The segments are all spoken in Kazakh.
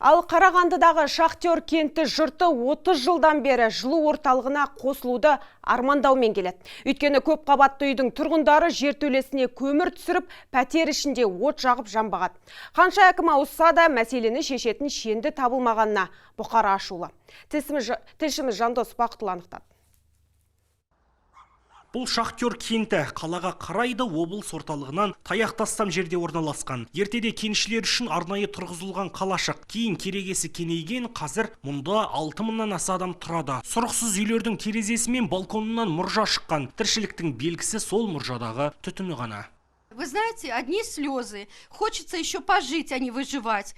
Ал Қарағандыдағы Шахтер кенті жұрты 30 жылдан бері жылу орталығына қосылуды армандаумен келеді. Өйткені көп қабатты үйдің тұрғындары жертөлесіне көмір түсіріп, пәтер ішінде от жағып жанбағады. Қанша әкім ауысса да, мәселені шешетін шенді табылмағанына бұқара ашулы. Тілшіміз Жандос Бақытұлы анықтады. Бұл Шахтер кенті қалаға қарайды, облыс орталығынан таяқ тастам жерде орналасқан. Ертеде кеншілер үшін арнайы тұрғызылған қалашық. Кейін керегесі кеңейген, қазір мұнда 6000-нан аса адам тұрады. Сұрықсыз үйлердің терезесі мен балконынан мұржа шыққан. Тіршіліктің белгісі сол мұржадағы түтіні ғана. Вы знаете, одни слезы. Хочется еще пожить, а не выживать.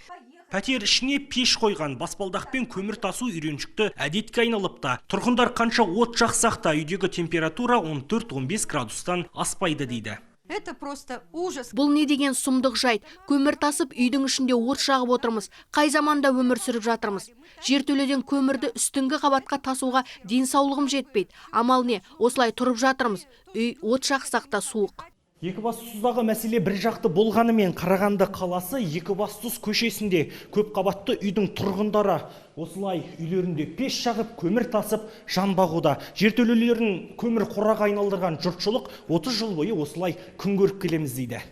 Пәтер ішіне пеш қойған, баспалдақпен көмір тасу үйреншікті әдетке айналыпты. Тұрғындар қанша от жақсақ та, үйдегі температура 14-15 градустан аспайды дейді. Это просто ужас. Бұл не деген сұмдық жайт? Көмір тасып, үйдің ішінде от жағып отырмыз. Қай заманда өмір сүріп жатырмыз? Жертөледен көмірді үстіңгі қабатқа тасуға денсаулығым жетпейді. Амал не, осылай тұрып жатырмыз. Үй от жақсақ та суық. Екібастұздағы мәселе бір жақты болғанымен, Қарағанды қаласы Екібастұз көшесінде көп қабатты үйдің тұрғындары осылай үйлерінде пеш жағып, көмір тасып жан бағуда. Жертөлелерін көмір қораға айналдырған жұртшылық 30 жыл бойы осылай күн көріп келеміз дейді.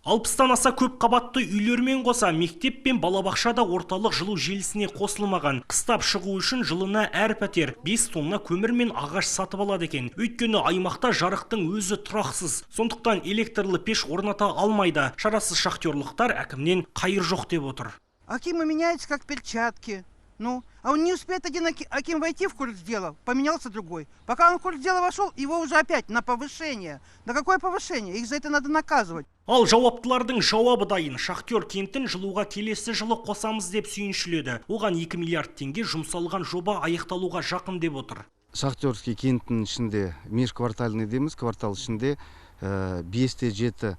60-тан аса көп қабатты үйлермен қоса мектеп пен балабақша да орталық жылу желісіне қосылмаған. Қыстап шығу үшін жылына әр пәтер 5 тонна көмір мен ағаш сатып алады екен. Өйткені аймақта жарықтың өзі тұрақсыз. Сондықтан электрлі пеш орната алмайды. Шарасыз шахтерлықтар әкімнен қайыр жоқ деп отыр. Акимы меняются, как перчатки. Ну, а он не успеет один аким войти в курс дела, поменялся другой. Пока он в курс дела вошел, его уже опять на повышение. На какое повышение? Их за это надо наказывать. Ал жауаптылардың жауабы дайын. Шахтер кентін жылуға келесі жылы қосамыз деп сүйіншіледі. Оған 2 миллиард теңге жұмсалған, жоба аяқталуға жақын деп отыр. Шахтерский кентінің ішінде, межквартальный дейміз, квартал ішінде 5,7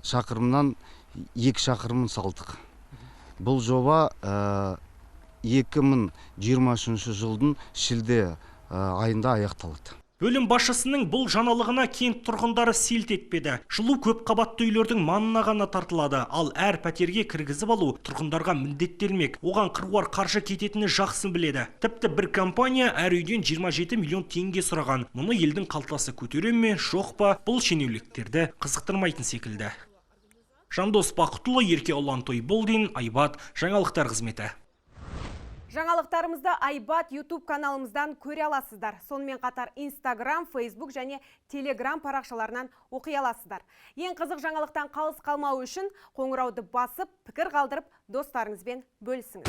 шақырымнан 2 шақырымын салдық. Бұл жоба 2023 жылдың шілде айында аяқталады. Бөлім басшысының бұл жаңалығына кент тұрғындары селт етпеді. Жылу көп қабатты үйлердің маңына ғана тартылады, ал әр пәтерге кіргізіп алу тұрғындарға міндеттелмек. Оған қыруар қаржы кететіні жақсы біледі. Тіпті бір компания әр үйден 27 миллион теңге сұраған. Мұны елдің қалтасы көтере ме, жоқ па, бұл шенеуніктерді қызықтырмайтын секілді. Жандос Бақытұлы, Еркеұлан Тойболдин, Айбат, жаңалықтар қызметі. Жаңалықтарымызды Айбат YouTube каналымыздан көре аласыздар. Сонымен қатар Instagram, Facebook және Telegram парақшаларынан оқи аласыздар. Ең қызық жаңалықтан қалыс қалмау үшін қоңырауды басып, пікір қалдырып, достарыңызбен бөлісіңіз.